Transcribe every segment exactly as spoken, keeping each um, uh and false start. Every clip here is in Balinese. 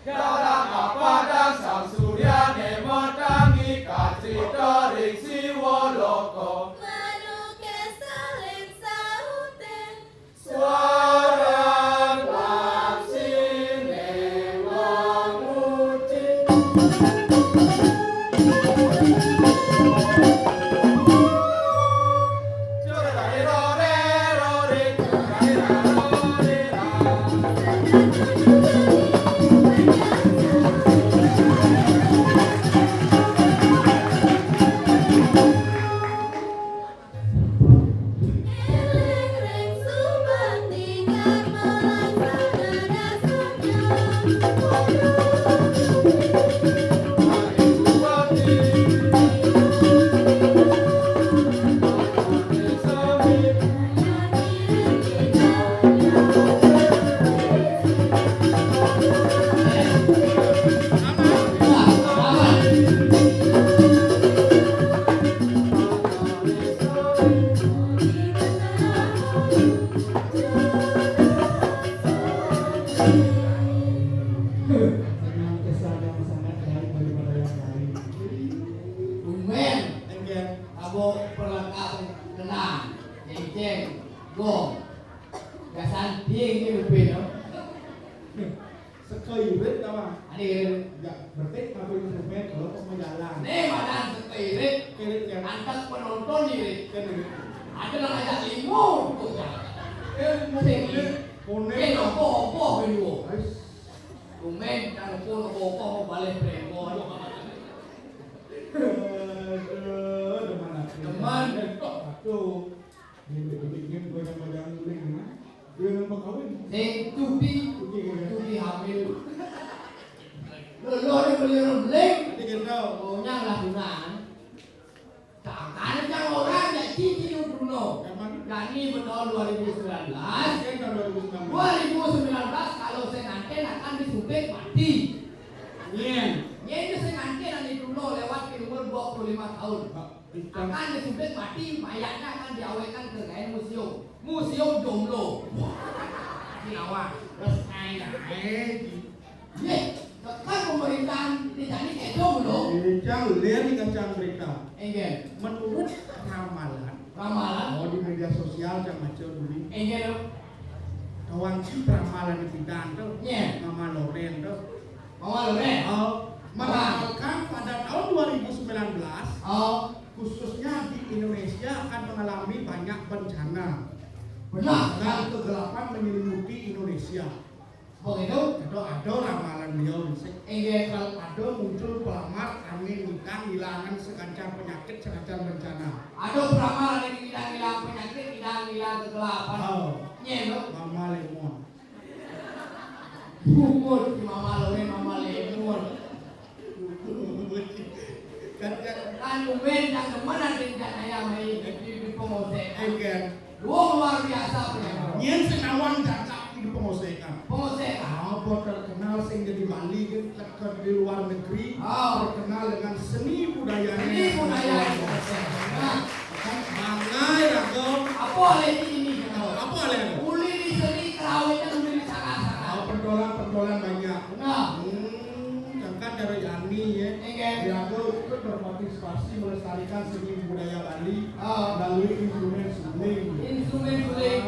Dalam apadan Sang Suryané matangi kacita ring Siwa Loka. Manuké saling sautin. Swaran lan sining mangucing. Dengan kesan yang sangat baik daripada yang lain. Tumben. Enggak. Kamu perlengkapan tenang, ceng-ceng, gong. Gasan ding ini lebih, no? Seka irit apa? Ada irit. Enggak, berarti ngapain instrumen kalau kok mau jalan? Nih, madan seka irit. Irit ya. Antak penonton irit. Kan irit. Ada nang ajak limo. Eh, mau Sing. Boleh. Boleh. Eh, nopo-opo, Bendwo. Ais. Tumben, kan nopo-opo, balik prengkon. Aduh, demen aku. Demen. Aduh. Ini bikin gue yang banyak nguling, nah. Gue yang mau kawin. Sing cuti. Cuti, ya. Cuti hamil. Lo, lo ada beli rumah. Nanti kita tahu. Maunya lah tunangan. Sangkane cang orang ya cici lu Bruno. Emang? Jani tahun dua ribu sembilan belas. Kan tahun dua ribu sembilan belas. Dua ribu sembilan belas kalau sing nganten akan disuntik mati. Nyen. Nyen itu sing nganten ane Bruno lewat di umur dua puluh lima tahun. Pak, kita akan disuntik mati, mayatnya akan diawetkan ke kain museum. Museum jomblo. Wah, ini awak. Terus ae, ae. Yeh, tekan pemerintahan di tadi kedo belum? Eh, cang, lihat di kacang berita. Enggak. Menurut ramalan, ramalan? Oh, di media sosial, cang, maca dulu. Enggak. Kawan si ramalan di bidang tuh. Iya. Mama Loren tuh. Mama Loren? Oh, meramalkan pada tahun dua ribu sembilan belas, oh, khususnya di Indonesia akan mengalami banyak bencana. Benar. Dan kegelapan menyelimuti Indonesia. Begitu? Itu ada ramalan beliau, sik. Inggih. Kalau ada muncul pelamar, angin ngidang, ngilangan sekancan penyakit, sekancan bencana. Ada pelamar, angin ngidang, ngilang penyakit, ngidang, ngilang kegelapan. Oh. Nyén, lho? Mama Lemon. Bungut, Mama Lemon, Mama Lemon. Kan, kan. Kan tumben, kan demen, ada yang ayam, di, di, di pengosek. Enggak. Wong luar biasa punya. Nyén sing nawang cacak di pengosekan. Pengosekan. Apa terkenal sing di Bali, kan, di luar negeri, oh, terkenal dengan seni budayanya. Seni budaya. Nah. Kan bangga ya, Kak. Apa oleh ini? Apa oleh? Uli di seni kerawitnya uli di sana-sana. Oh, pentolan-pentolan banyak. Nah. Hmm. Sedangkan dari Yani ya, enggak. Diago ikut berpartisipasi melestarikan seni budaya Bali, ah, melalui instrumen suling. Instrumen suling.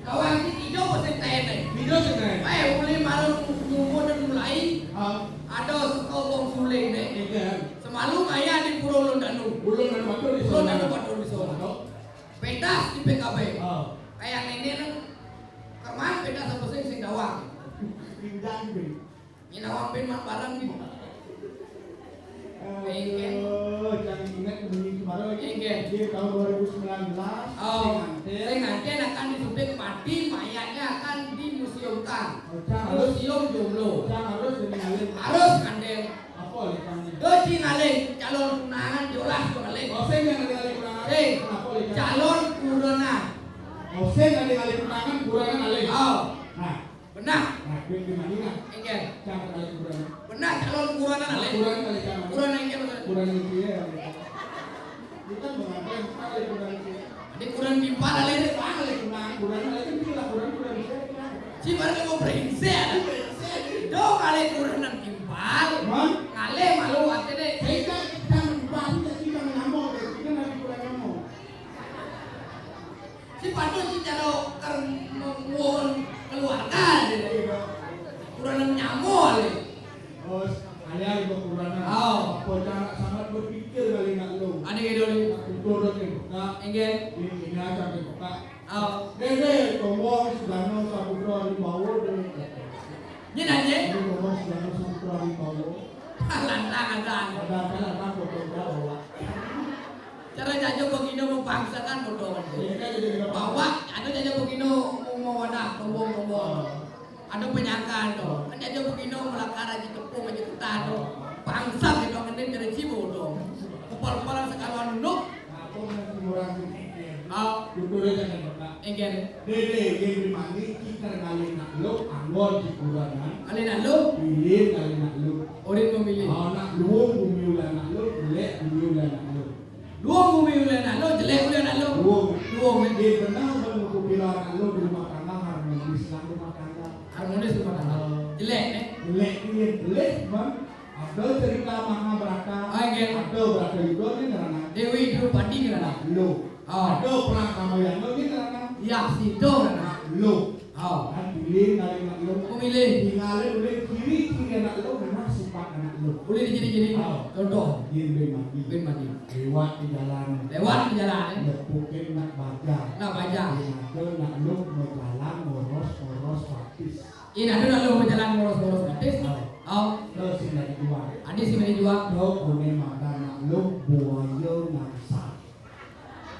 Kawan kita hijau pasti tene. Hijau sih, tene. Eh, mulai malam ngumpul dan mulai, ah, ada sekobong suling nih. Enggak. Semalam ayah di Pura Ulun Danu. Ulun Danu Batur di Ulun Danu Batur di Solo. Pentas di P K B. Ah. Kayak nenek nang kerman pentas apa sih sing dawang. Pindah gitu. Nyén awak pin mak bareng gitu. Aduh, cang ingat bunyi kemarin lagi. Inggih. Di tahun dua ribu sembilan belas, oh, sing nganten. Sing nganten akan disuntik mati, mayatnya akan dimuseumkan. Oh, cang harus. Museum jomblo. Cang harus jadi ngalih. Harus nganten. Apa lagi cang? Doji ngalih, calon tunangan, jolas tuh ngalih. Oh, sing ngalih tunangan. Sing. Apa lagi cang? Calon kurenan. Oh, sing ngalih tunangan, kurenan ngalih. Oh. Nah. Benah. Nah, duit di mana? Enggak. Jangan kali kuburan. Benah, calon kuburan alih. Kuburan kali jangan. Kuburan enggak, Mas. Kuburan itu ya. Kita mengantar kali kuburan itu. Di kuburan timpal alih deh, Bang. Kali kuburan, kali itu lah kuburan, kuburan itu. Si baru mau brengsek. Dong, alih kuburan. Kuranan nyamo ale. Bos, ale ale kuranan. Oh. Apa cara sangat berpikir kali nak lu? Ada gitu, Li. Tutur ke buka. Enggak. Ini, ini aja ke buka. Oh. Dede, Komo, Sugano, Saputra, Rimbawo, Dede. Ini nanya? Ini Komo, Sugano, Saputra, Rimbawo. Lantang, lantang. Ada apa lantang, foto, foto, bawa. Cara jajo begino mau bangsa kan bodoh. Iya, kan jadi kita bawa, ada jajo begino mau, mau wadah, tombong, tombong. Ada penyangkaan tuh. Kan jajo begino melakar aja tepung aja kita tuh. Bangsa gitu kan ini dari Cibo tuh. Kepala-kepala sekarang nunduk. Apa yang kurang sedikit? Oh. Tutur aja kan, Pak. Enggak. Dede, yang dimani kita ngalih nak lu, anggon di kuranan. Ngalih nak lu? Pilih ngalih nak lu. Urin memilih. Oh, nak luwung bumi ulah nak lu, jelek bumi ulah nak lu. Luwung bumi ulah nak lu, jelek ulah nak lu. Luwung. Luwung, eh. Dia benar kalau kupira nak lu di rumah tangga harmonis lah rumah tangga. Harmonis rumah tangga. Oh. Jelek, eh. Jelek dia jelek, Bang. Ada cerita Mahabharata. Ah, iya. Ada berata juga ni kerana. Dewi Drupadi kerana. Lu. Oh. Ada perang sama yang lu ni kerana. Ya, situ kerana. Lu. Oh. Kan pilih kali nak lu. Aku pilih. Tinggalin boleh ciri-ciri anak lu, kena sifat anak lu. Boleh diciri-ciri. Oh. Contoh. Dia bin mati. Bin mati. Lewat di jalan. Lewat di jalan, eh. Dia pukin nak baja. Nak baja. Dia nak lu mau jalan, moros, moros, patis. Ina dulu lalu berjalan boros-boros batis. Oh. Terus sing dari dua. Adi sing dari dua. Tuh, kone makan nak lu buaya nangsa.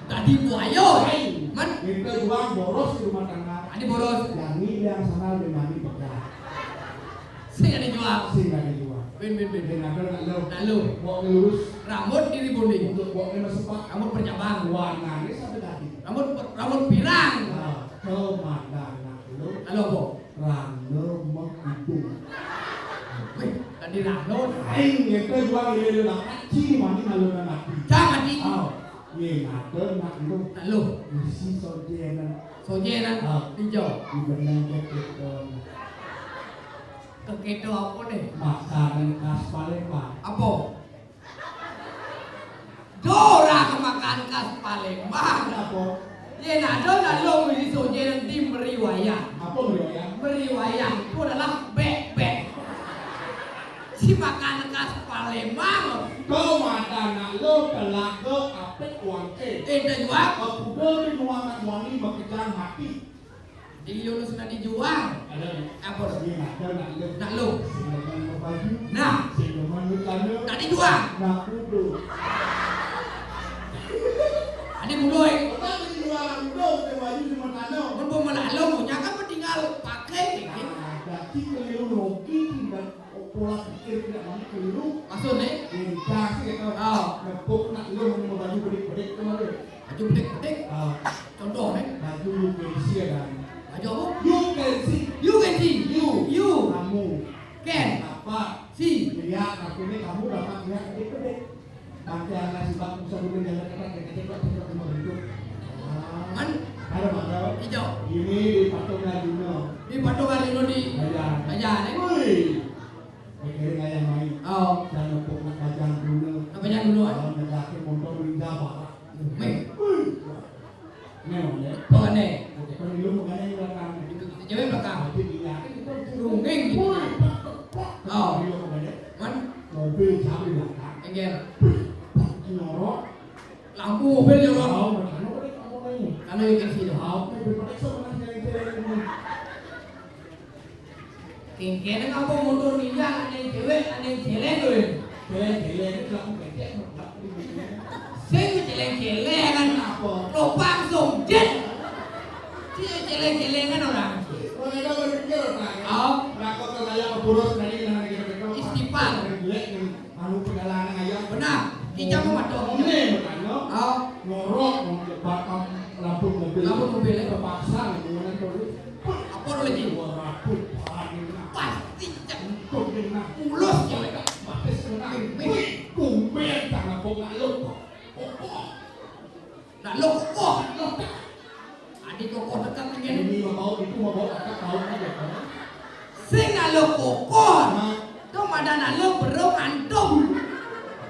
Tadi buaya. Hai. Man? Kita jual boros di rumah tangga. Adi boros. Yang ini yang sana lebih mandi pegang. Sing dari dua. Sing dari dua. Bin, bin, bin. Dia ngadol nak lu. Nak lu. Bawa lurus. Rambut diri bonding. Untuk bawa masuk pak. Rambut bercabang. Warnanya satu tadi. Rambut, rambut pirang. Nah, tuh makan nak lu. Lalu apa? Rangga mengidung. Wih, tadi rangga. Aing ngete jual lele lakat, cing mani naluna mati. Cang mati. Oh, ye ngate nak lu. Nak lu. Isi sojenan. Sojenan. Ah. Hijau. Di benang keketo. Keketo apa nih? Makanan khas Palembang. Apa? Dora kemakan khas Palembang. Kenapa? Ye nado nalo mesti soje nanti meriwayat. Apa meriwayat? Meriwayat itu adalah bek-bek. Si makan khas Palembang. Kau mata nak lo telaga apik wangke. Eh, dah jawab. Aku beri muamat wani makejang mati. Di Yunus nak dijual. Ada. Apa? Iya, ada nak lu. Nak lu. Sing demen mau baju. Nah. Sing demen mau celana. Nak dijual. Nak kudu. Ada mudo, eh. Orang dijual nak kudu, ke baju cuma celana. Mun mau malah lu, mau nyangka mau tinggal pakai, gitu. Nah, berarti keliru logik, tidak. Pola pikir tidak mau keliru. Maksudnya? Indah sih gitu. Oh. Nepuk nak lu mau baju bedik-bedik tu ada. Baju bedik-bedik? Oh. Contoh, eh? Baju you can see ya kan? Baju apa? You can see. You can see. You. You. Kamu. Can. Apa? See. Lihat, tapi ini kamu dapat lihat bedik-bedik. Pakaian nasi bak bisa guna jalan kata kecil kok tidak cuma bentuk. Man? Ada mana? Hijau. Ini di patung Arjuna. Di patung Arjuna di Bayan. Bayan, eh? Wih. Mikirin ayam main. Oh. Dan untuk nak bajang dulu. Nak bajang dulu, ah? Kalau nak laki motor ninja parah. Meh. Wih. Memang ya. Bukan, eh. Oke, kalau dulu bukan yang belakang. Cewek belakang. Tapi dia kan itu rungeng gitu. Wih. Oh. Dulu bukan ya. Man? Mobil siapa di belakang? Enggak. Nyorot. Lampu mobil nyorot. Oh, mana? Kalau yang kecil. Oh, oke, berarti sama dengan yang cewek ini. Kengkene apa motor ninja, ada yang cewek, ada yang celeng, weh. Celeng-celeng itu aku becek, Bang. Sing celeng-celeng kan apa? Lubang songjet. Dia celeng-celeng kan orang. Oh, itu berpikir, Pak. Oh. Rakot ke saya ke boros tadi, nah, gitu, gitu. Istighfar. Jelek nih. Anu perjalanan aja. Benar. Kita mau matok. Ini, bukan, no? Oh. Ngorok, mau bakal lampu mobil. Lampu mobil, ya. Terpaksa, gitu, kan, terus. Apa lagi? Dua ratus, paling enak. Pasti, Cak. Untung, enak. Mulus, ya. Batis, enak. Wih, tumben, tak ngapok, nggak lo. Kokoh. Nak lo kokoh. Adi kokoh tetap ingin. Ini mau tahu, itu mau bawa, tak tahu aja, kan? Sing nak lo kokoh. Hah? Tu madan nak lo berung antum.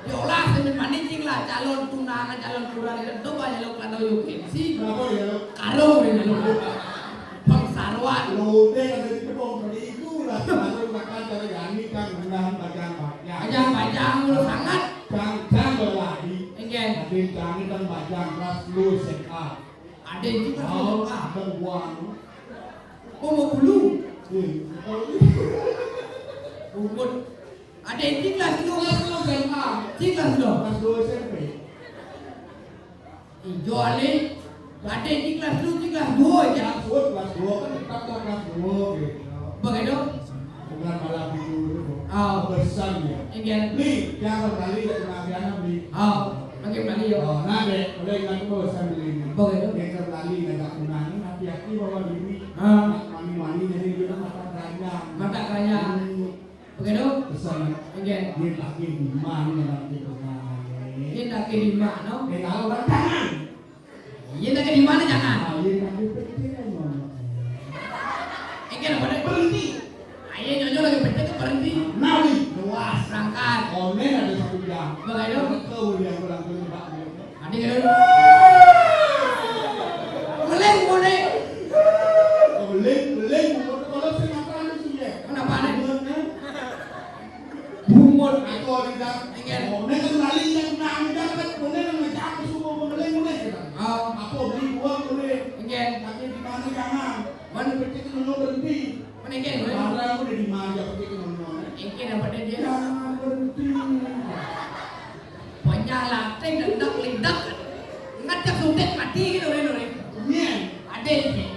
Yolah, sini mancing lah calon tunangan, calon kurang itu banyak lo kalau you can see. Kenapa ya? Karung ini lo. Bang Sarwan. Lo deh, ada di kebun, seperti itu lah. Bajang-bajang. Bajang-bajang mulu sanget. Cang, cang lelaki. Inggih. Adin cang itu bajang kelas telu S M A. Adin juga kelas telu S M A. Oh, abang gua. Oh, mau bulu. Iya. Bungkut. Adin cing kelas telu. Kelas telu S M A. Cing kelas telu. Kelas dua S M P. Ijo alih. Adin cing kelas telu, cing kelas dua, ya. Kelas dua, kelas dua, kan tetap lah kelas dua, gitu. Begitu? Bukan malah tidur itu. Oh. Pesan ya. Inggih. Beli, jangan kali ya, kena anak beli. Oh, makin beli ya. Oh, nah, Dek, boleh ingat tuh pesan beli ini. Begitu. Dia kembali ngajak tunangan, hati-hati bawa diri. Ah. Mani-mani jadi dia mata keranjang. Mata keranjang. Hmm. Begitu? Pesan. Inggih. Dia pakai di mana nanti tunangan? Dia pakai di mana? Dia tahu orang tangan. Iya, lagi di mana, jangan? Ah, iya, lagi penting, Mama. Inggih, apa nih? Berhenti. Ayo, Nyonyo lagi penting, berhenti. Nah, nih, luas. Berangkat. Online ada satu jam. Begitu? Betul, yang kurang tuh, Pak. Nanti kita. Meleng, boleh. Meleng, meleng. Kalau saya makan, sudah. Kenapa, nih? Bungut. Aku orang dah. Inggih. Oh, nek kan lali yang nang dah kan, boleh kan macam aku semua pembeli boleh kan? Oh. Apa beli buang boleh? Inggih. Tapi di mana jangan? Mana berhenti ke nol berhenti? Mana inggih, boleh? Barang udah di mana berhenti ke nol nol? Inggih dapat dia. Jangan berhenti. Penyalate dedak lidak. Ngajak suntik mati gitu, Rin, Rin. Iya. Ada sih.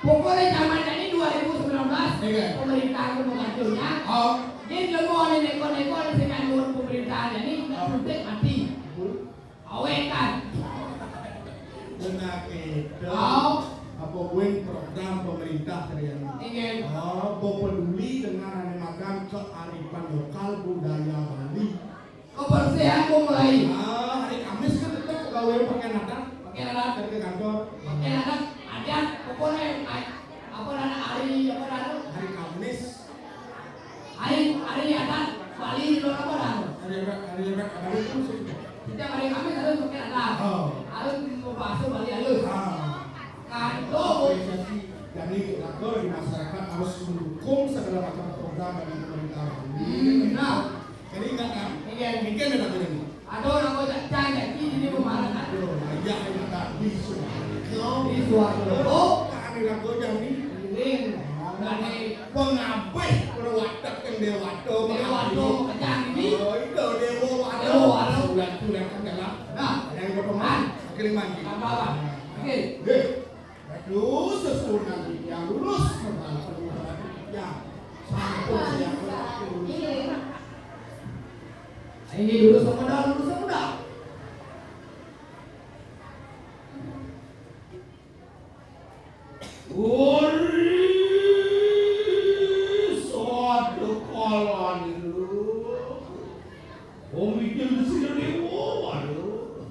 Pokoknya zaman ini dua ribu sembilan belas, iya, pemerintah itu mengacaunya. Oh. Jadi, dia mau ada neko-neko, ada sing nganggur pemerintahan ini, nggak suntik mati. Awekan. Benar itu. Oh. Apa buin program pemerintah kalian? Iya. Oh, apa peduli dengan ada makan kearifan lokal budaya Bali? Kebersihan mau mulai. Ah, hari Kamis kan tetap pegawai pakai adat. Pakai adat. Dari ke kantor. Pakai adat, adat, pokoknya, ay-, apa nama hari, apa nama? Hari Kamis. Hari, hari adat, Bali di luar apa nama? Hari adat, hari adat, hari itu sih. Setiap hari Kamis harus pakai adat. Oh. Harus mau masuk Bali halus. Ah. Kantor. Apresiasi dari kantor di masyarakat harus mendukung segala macam program dari pemerintah. Hmm, nah. Jadi ingat kan? Iya. Mungkin ada tadi. Ada orang kau tak cari lagi, ini pemarah kan? Aduh, ayah yang tak bisu. Di suatu. Oh, tak ada lagu yang ni. Ini. Dari pengabih perwatak yang dewata. Dewata, kejang ini. Oh, itu dewa watak. Dewa watak. Sudah, sudah kan dalam. Nah. Yang berteman. Kiriman. Tambah, Bang. Oke. Oke. Aduh, sesuunan yang lurus, ya. Sampun siap. Ini lurus apa dah, lurus apa dah? Uri, satu kolon itu. Pemikiran Sri Dewa, waduh.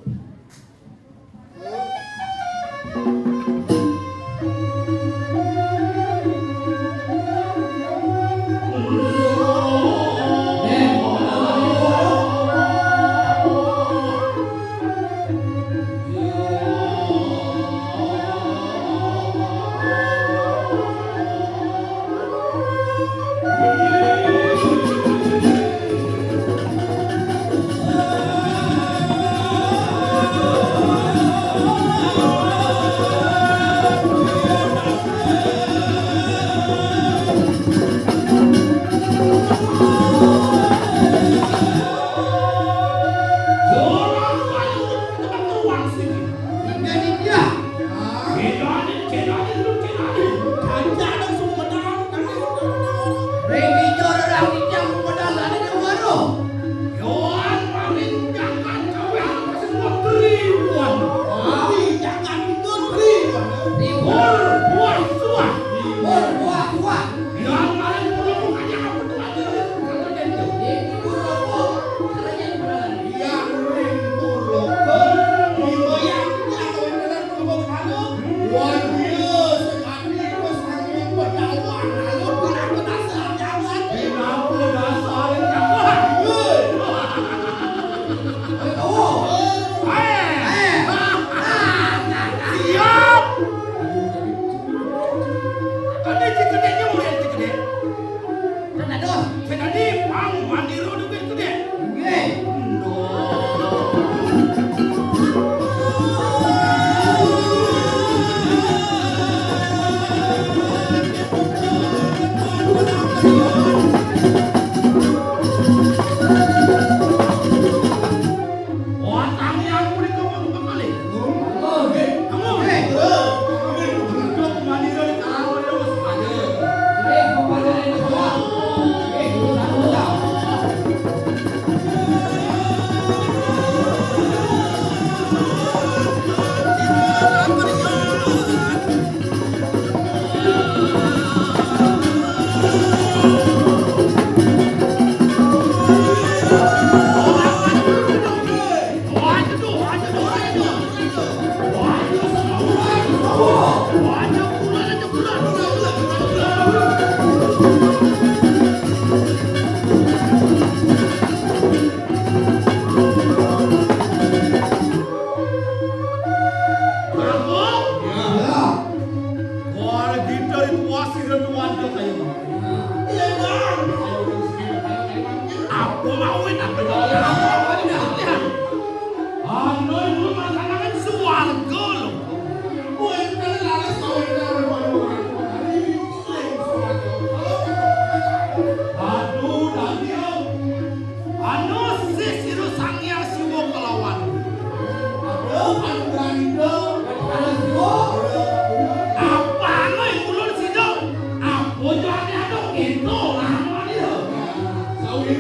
Tadi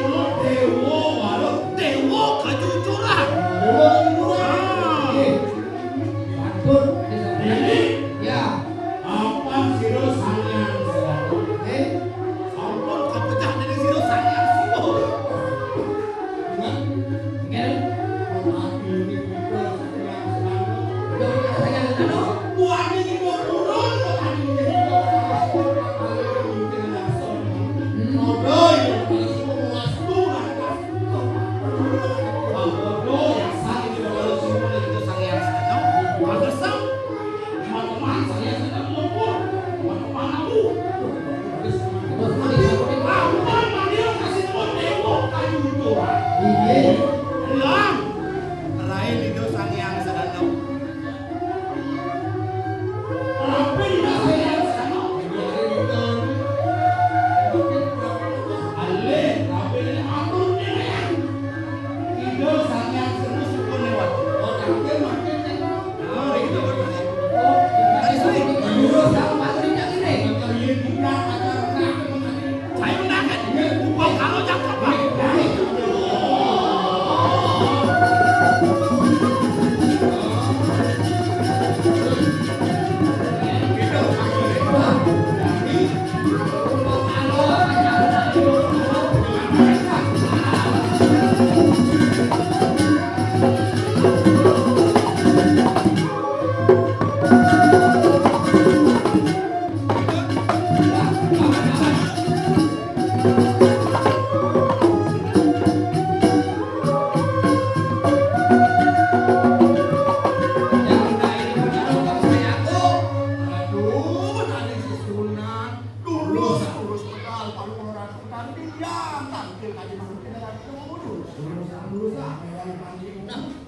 mulut dewa walau dewa kejujuran. Dewa kejujuran. Ah. Oke. Pantun. Jadi, ya. Apa sira Sang Hyang Srana? Eh? Sampun kapecah dening sira Sang Hyang Siwa. Ingat. Ingat. Apa ini kita Sang Hyang Srana? Yo, Sang Hyang Srana. Buane iki purun kok tadi menjadi kok. Hmm. Padha ya, kalau semua mau ngastu, lah, ngastu. Padha ya, Sang Hyang Srana. Pantesan. Teman-teman, saya sedang lumpur. Teman-teman aku. Aku kan manggil kasih teman dewa kayu itu. Iya. Pulang. Rai Lido Sang Hyang Sadana. Rapi Lido Sang Hyang Sadana. Alih, rapi Lido atur ni, Lido Sang Hyang Sadana suka lewat. Oh, tapi makin Aduh, tadi si Sunan. Lurus, lurus pedal, kalau orang pedal diam, tampil tadi manusia dengan lurus. Lurus, lurus, ah, yang panggil.